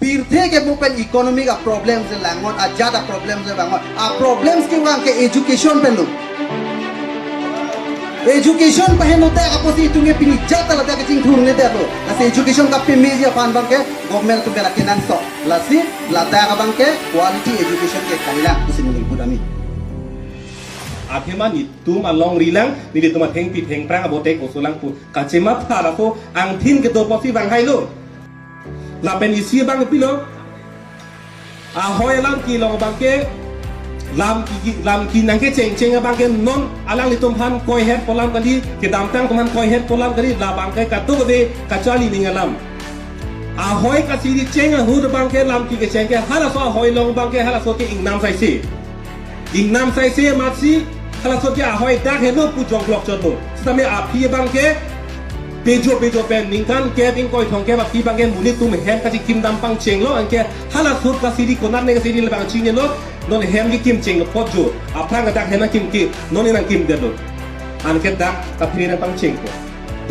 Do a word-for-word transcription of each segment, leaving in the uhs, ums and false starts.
Pirthe ke mo pen economic a problems le langnon, ajat a problems le langnon. A problems kevang ke education pen lo. Education pen lo ta apotsi itum ke pini ajat ta ladak kachingthur ne ta lo. Lasi education kapemeji aphan abang ke government atum ke lake nangso. Lasi ladak abang ke quality education ke kalilang pusi neli pudam-i. Athema netum alongri lang, netum athengpi thengphrang abote kosolang pu kachematha laso angthin kedo pusi vanghailo. Lapen isi abang pilo, ahoi alam kelong abang ke, lam ke, lam ke nangkechengcheng abang ke non alanglitum aphan koihet pu alam kali, kedamtang atum aphan koihet pu alam kali, labang ke kadokave kacharli ning alam. Ahoi kasiri cheng ahut abang ke lam ke kecheng ke halaso ahoi along abang ke halaso ke ingnam saise. Ingnam saise amatsi halaso ke ahoi dak heno pu jongklok chotlo. Sitame aphi abang ke pejo pejo pen ningkan kep ingkoi thomkep aphi abang ke monit atum hem kachekimdam pangchenglo, anke halaso kasiri konat ne kasiri labang chingnelo, non hem kekim chenglo apot jo. Aphrang dak hem nangkim ke, non nangkimdetlo. Anke dak kaphere nangpangchengpo.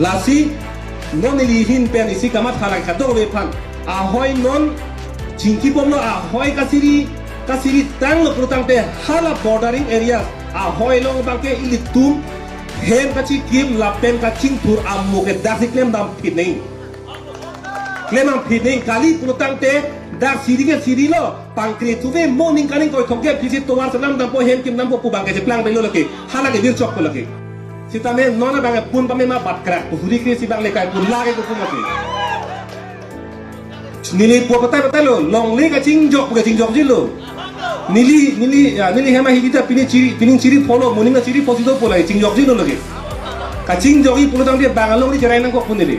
Lasi non neli ahin pen isi kamatha lake kadokave aphan. Ahoi non chingkibomlo, ahoi kasiri, kasiri tanglo pulotangte hala bordering areas ahoi along abang ke ilitum hem kachekim lapen kachingthur amo ke daksi klemdam phit nang. Klemdam phit nang kali pulotangte dak siri ke sirilo, pangkre chuve mo ningkan ingkoi thomkep aphi si tovar selamdampo, hem kimdampo pu abang ke cheplang pelo lake. Hala ke virchokpo lake. Sitame non abang pun pame ma bat krak pu suri kre si abang le kai pun lake ko pun lake. Neli po patai patai lo, longle kachingjok, kachingjokjilo. Neli, neli, ya, neli hem ahi ta pini chiri, pini chiri pholo, moning ta chiri pho si dopo lake, chingjokjilo lake. Kachingjokji pulotangte bang alongri cherai nangkok pu neli.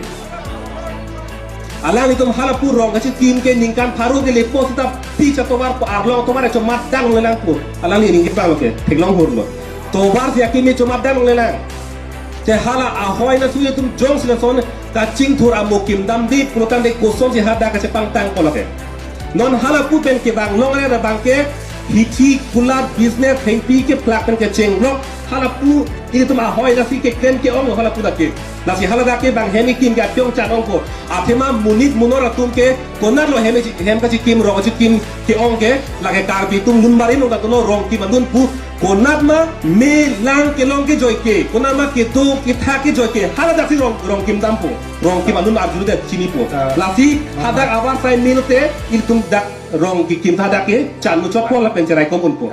Alanglitum hala pu rong kachekim ke ningkan pharo ke lepo seta pi cha tovar pu arlong tovar chomat dang lelang pu. Alangli ning kipang lo ke, theklong hurlo. Tovar si akimi chomat dang lelang. Te hala ahoi na suye atum jongsi lason kachingthur amo kimdamde pulotangte kosonsi hadak kachepangtangpo lake. Non hala pu pen kevang long re abang ke hithi kulat business hengpi keplak pen kechenglok hala pu ilitum ahoi lasi keklem ke-ong hala pu dak ke. Lasi hala dak ke abang hem kekim ke apyong chan ongpo. Athema monit monor atum ke konatlo hem, hem kachekim rong kachekim ke-ong ke, lake Karbi atum lun barim lo katulo rong kim alun pu. Konat ma me lang kelong kejoi ke, konat ma kedo ketha kejoi ke, hala daksi rong, rong kimdampo, rong kim alun arjudet chinipo. Ah. Lasi hadak avarsai mil te ilitum dak rong kekim tha dak ke chan muchotpo lapen cherai kom unpo.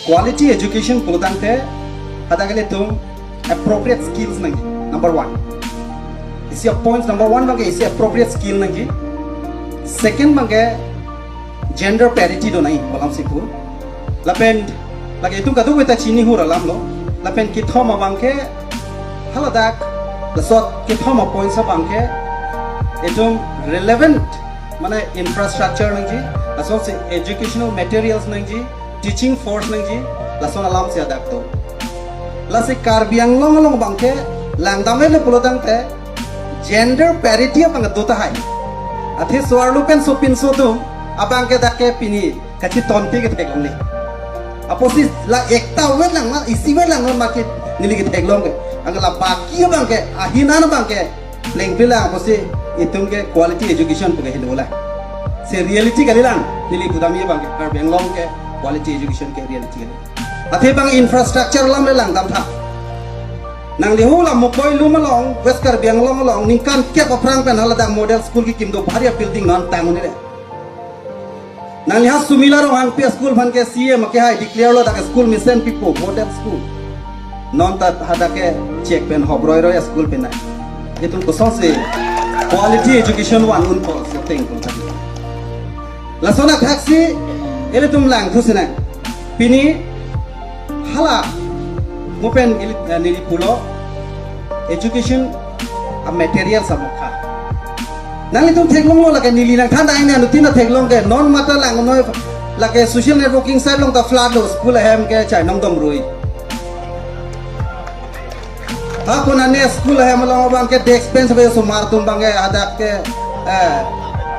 Quality education pulotangte hadak ilitum appropriate skills nangji, number one. Isi points number one abang ke isi appropriate skill nangji. Second abang ke gender parity do nangji, pu alam si pu. Lapen lake itum kadokave ta chini hur alam lo. Lapen kethom abang ke haladak, laso kethom a points abang ke itum relevant mane infrastructure nangji, lasonsi educational materials nangji, teaching force nangji, lason alam si hadak do. Lasi Karbi Anglong along abang ke langdam le pulotangte gender parity abang do tahai. Athe so-arlo pen sopinso atum abang ke dak ke pini kachetonte ketheklongle. Apotsi la ekta vet lang ma, isi vet lang ma ke neli ketheklong ke. Anke la baki abang ke, ahin an abang ke plengple lang, apotsi itum ke quality education pu ke helo lang. Si reality kalilang, neli pudam-i abang ke Karbi Anglong ke quality education ke reality kali. Athe abang infrastructure alam le langdam tha. Nangli hula Mukhoilum along, West Karbi Anglong along, ningkan kep aphrang pen haladak model school kekim do, bhari a building non tang un-e le. Nangli ha Sumila Ronghangpi school aphan ke C M kehai declare lo, dak school mesen pipo, model school. Non ta hadak ke chek pen hop roi roi school pen nai. Itum kosonsi quality education van unpo, seteng pun tadi. Lason athaksi ilitum langthu sinang. Pini hala mo pen ili, eh, neli pulo education a material samokha. Nanglitum theklonglo lake neli nangthan dai ne anutin ta theklong ke non mata langnoi lake social networking site along ta flood lo school ahem ke chainong domrui. Ha konane school ahem along abang ke desk bench be osomar atum abang ke hadak ke, eh,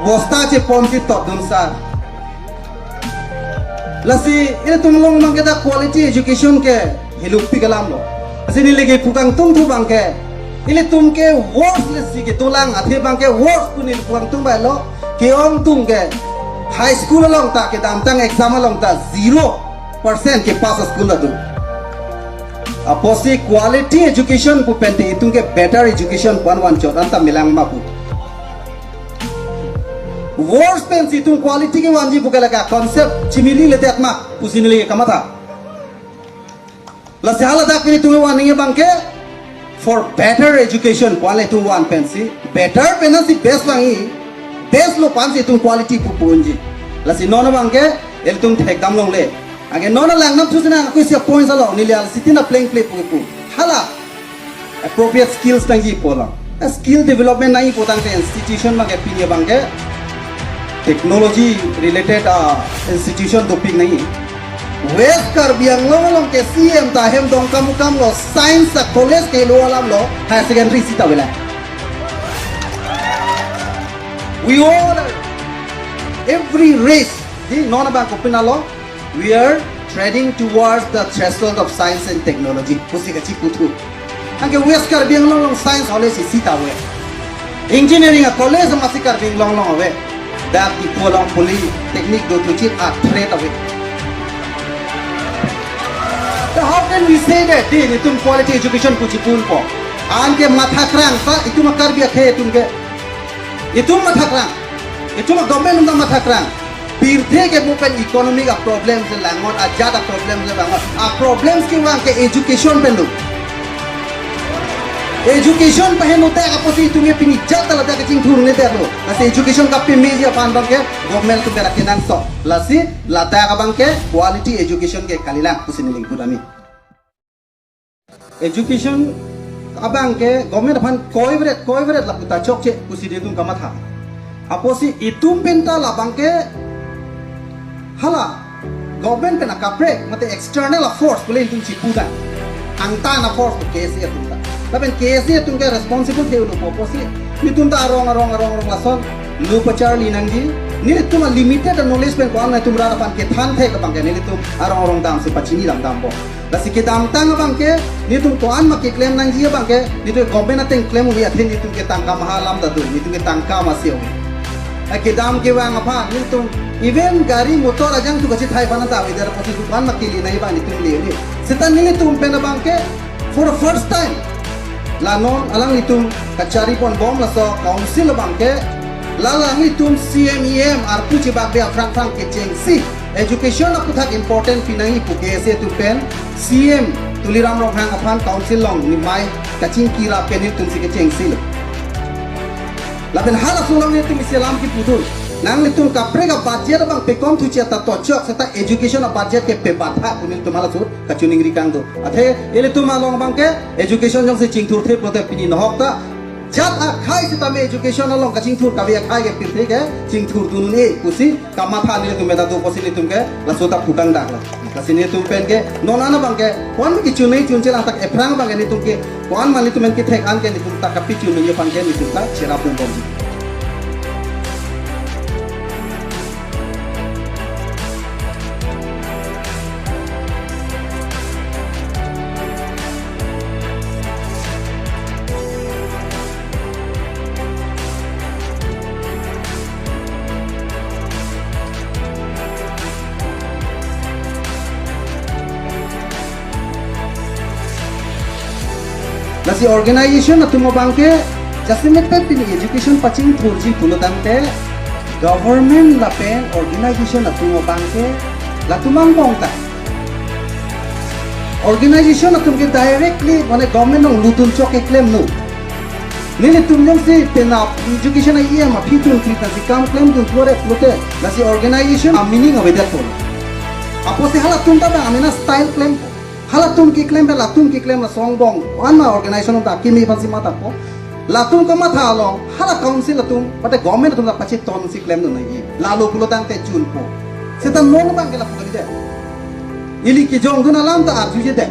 bosta chepon si totdun sar. Lasi ilitum along abang ke dak quality education ke helopik alam lo. Lasi neli ke pukang tum thu abang ke Ilitum ke worst le si kedolang, athe abang ke worst pu neli puang tung bailo. Ke-ong atum ke high school along ta, kedamtang exam along ta zero percent kepass a-school ta do. Apotsi quality education pu pen te itum ke better education pu an vanchot, anta melang ma pu. Worst pensi itum quality kevanji pu ke lake concept chimili ledet ma pusi neli kamatha. Lasi haladak pen itum kevan nangji abang ke for better education pu an le itum van pensi, better pensi best vangji, best lo pensi itum quality pu pu unji. Lasi non abang ke ilitum thekdam longle. Anke non alang nam thu sina aku isi points along neli halaso tin a pleng pleng pu pu. Hala appropriate skills nangji pu lo. A skill development nangji pu tangte institution abang ke pini abang ke technology related a institution dopik nangji. West Karbi Anglong along ke C M ta hem Dongkamukam lo science a college kelo alam lo, higher secondary sita avelang. We all are, every race, di non abang kopinalo, we are treading towards the threshold of science and technology pusi kachipu thu. Anke West Karbi Anglong along science college isi ta ave. Engineering a college masi Karbi Anglong along ave. Dak Diphu along polytechnic do thuchit a threat ave. So how can we say that di nelitum quality education pu chipu unpo? Anke matha krang ta itum a Karbi akhei atum ke. Itum matha krang. Itum a government atum ta matha krang. Pirthe ke mo pen economic a problems le langnon, ajat a problems le langnon. A problems kevang ke education pen do. Education pahen utak apotsi itum ke pini jat ta ladak kachingthur nedet lo. Lasi education kapemeji aphan abang ke government atum ke ra kenangsot. Lasi ladak abang ke quality education ke kalilang pusi neli ingkut ami. Education abang ke government aphan koivret koivret lapu ta chokche pusi nelitum kamatha. Apotsi itum pen ta labang ke hala government pen akaprek mate external a force pu le itum chipu ta. Angtan a force pu K S A atum ta. Lapen K S A atum ke responsible the ulu po apotsi nelitum ta arong arong arong arong lason lo pacharli nangji. Nelitum a limited knowledge pen ko-an nelitum rat aphan kethan thek abang ke nelitum arong arong damsi pachini dam dampo. Lasi kedamtang abang ke nelitum ko-an ma keklem nangji abang ke nelitum government ateng klem ave, athe nelitum ke tangka maha alam ta do, nelitum ke tangka masi ave. A kedam kevang aphan nelitum even gari motor ajang tu kachethai aphan ta avedet apotsi ko-an ma kele nangji abang nelitum le le. Seta nelitum pen abang ke for the first time la non alanglitum kachari ponbom laso council abang ke, la alanglitum C M E M arpu chibak be aphrang phrang kechengsi education aputhak important pinangji pu K S A atum pen C M Tuliram Ronghang aphan council along nimai kachingki rap ke nelitum si kechengsi lo. Lapen halaso along nelitum isi alam kipu thu. Nanglitum kaprek a budget abang pekon thuchot ta tochok seta education a budget ke pebatha pu nelitum halaso kachiningri kang do. Athe ilitum along abang ke education jongsi chingthurthe pulote pini nohok ta jat akhai sitame education along kachingthur kave akhai ke pirthe ke chingthurdun un-e pusi kamatha nelitum meda do pusi nelitum ke laso ta pudang dak lo. Lasi nelitum pen ke non an abang ke ko-an ke chunei chunche lang tak ephrang abang ke nelitum ke ko-an ma nelitum pen kethek an ke nelitum ta kapichun nangji aphan ke nelitum ta cherap ponbom. Lasi organization atum abang ke jasemet pen pini education pachingthurji pulo tangte government lapen organization atum abang ke latum angbong ta. Organization atum ke directly mane government along lutun chok keklem nu. Nelitum jongsi penap education a E M aphi tun kri tangsi kam klemdun thore pulote lasi organization a meaning avedet po. Apotsi halatum ta bang amena style klempo. Halatum keklem pen latum keklem laso angbong. Ko-an ma organization ta kimi aphansi mathapo. Latum kamatha along hala council atum mate government atum ta pachetonsi klemdun nangji. Lalo pulo tangte chunpo. Seta non abang ke lapu kalidet. Ili kejongdun alam ta arjujedet.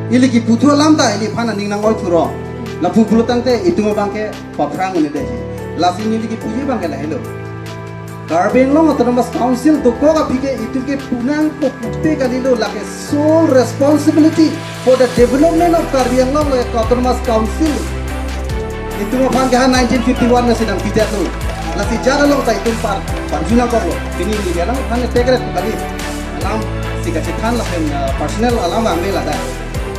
Ili kipu thu alam ta ili aphan aning nang-oi thuro. Lapu pulo tangte itum abang ke paphrang un-edet. Lasi neli kipuji abang ke lahelo. Karbi Anglong Autonomous Council dokok aphi ke itum ke punang ko pute kalilo, lake sole responsibility for the development of Karbi Anglong lake Autonomous Council Itum aphan ke ha nineteen fifty-one na sidang pijat lo. Lasi jar along ta itum par panjuna kok lo. Pini neli alam aphan ne tekret kali. Alam si kachethan lapen, uh, personal alam angbe ladak.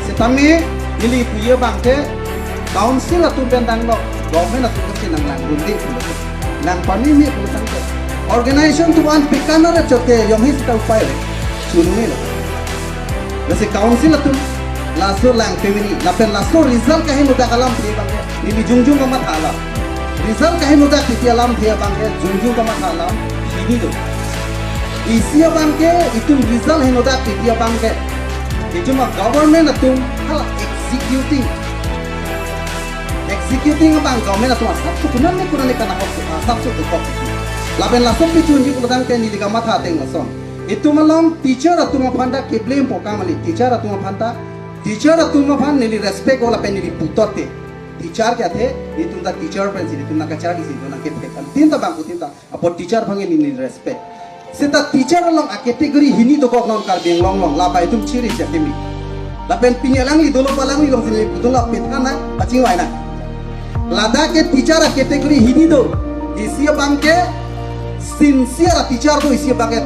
Setame neli puye abang ke council atum pen dang lo, government atum pen si nang langdunde pulo. Nang pameme pulo tangte. Organization atum an pekana re choke yong hi sita upai re. Chunme lo. Lasi council atum laso lang pemini, lapen laso result kaheno dak alamthe abang ke neli jongjong kamatha alam. Result kaheno dak titi alamthe abang ke jongjong kamatha alam hini do. Isi abang ke itum result heno dak titi abang ke itum a-government atum hala executing, executing abang government atum asap su kunan ne kunan ne kana kok asap su kok. Lapen laso pichunji pulo tangte neli kamatha ateng lason. Itum along teacher atum aphan ta ke-blame po kam kali, teacher atum aphan ta, teacher atum aphan neli respect o lapen neli putot te. Teacher ke athe, itum ta teacher pen si, itum nang kacharli si, itum nang kepek. Tin ta bangphutin ta, apot teacher aphan neli respect. Seta teacher along a-category hini dokok non Karbi Anglong along, laba itum chiri chakimi. Lapen pini alangli dolo palangli along si neli puton la pethan na, pachingvai na. Ladak ke teacher a-category hini do. Isi abang ke sincere a-teacher do, isi abang ke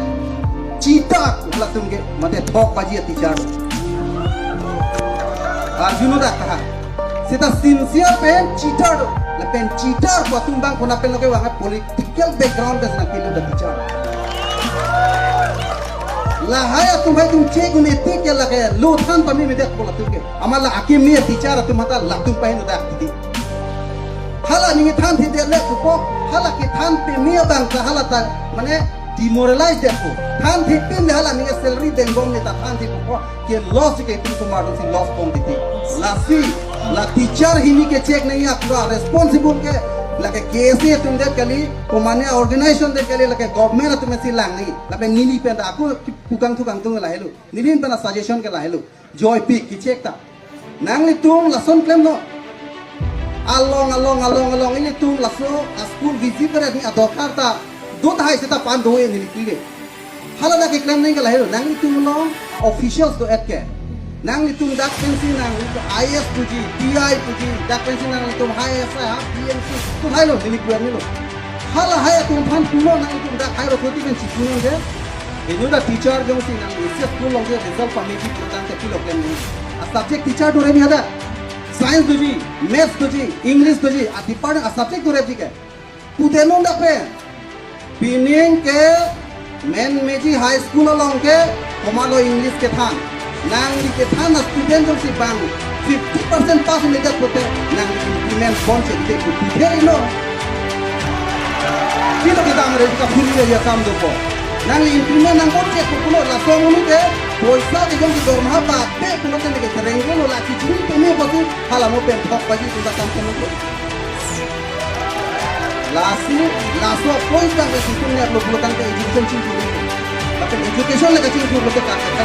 cheater latum ke, mate thokbaji a-teacher do. Arjuno dak kaha. Seta sincere pen cheater do. Lapen cheater pu atum abang konat pen lo kevang, political background pen si nang kilo da teacher. Lahai atum hai atum chek un-e tik ke lake lo than pameme det pu latum ke. Amat la akimi teacher atum mata latum paheno dak titi. Hala neli than thithe le pupo, hala kethan peme abang ta hala ta, mane demoralize det pu. Than thipin le hala neli salary dengbom ne ta than thi pupo, ke loss ke itum osomar atum si loss bom titi. Lasi, la teacher hini ke check nangji apra responsible ke, lake K S A atum det kali, komane organization det kali, lake government atum si lang nangji. Lapen neli pen ta ako pukang thukang tung lahelo. Neli pen ta suggestion ke lahelo. Joypik, kichek ta. Nanglitum lason klem no. Along, along, along, along, ilitum laso a-school visit kare ni adokar ta. Dot hai seta pan do-e neli pile. Hala dak keklem nangji ke lahelo. Nanglitum along officials do-et ke. Nanglitum dak pensi nang I A S puji, P I puji, dak pensi nanglitum hai S I ha, P M C. Tu hai lo, neli puan ni lo. Hala hai atum aphan pulo nanglitum dak hai rokoti pensi puno ke. Inut a-teacher jongsi nang isi a-school along ke result pameme pu tangte pilo klem nangji. A-subject teacher dore mi hadak. Science doji, maths doji, English doji, a-department a-subject dorepji ke. Pute non dak pen. Pining ke Menmeji High School along ke komatlo English kethan. Nangli kethan a-student jongsi bang fifty percent pass un-edet pute nangli increment bonche te pu puthe ri no. Pilo kedam re kaphuri re ya kam dopo. Nangli increment nang bonche pu pulo laso amonit ke poisa ke jongsi dormaha bate pulote neke sereng lo la kichini peme bosi hala mo pen thokbaji itum ta kam pen lo. Lasi, laso poisa ke itum ne lo pulo tangte education chingthur. Tapi education le kachingthur lo ke ka ka.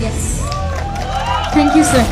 Yes. Thank you, sir.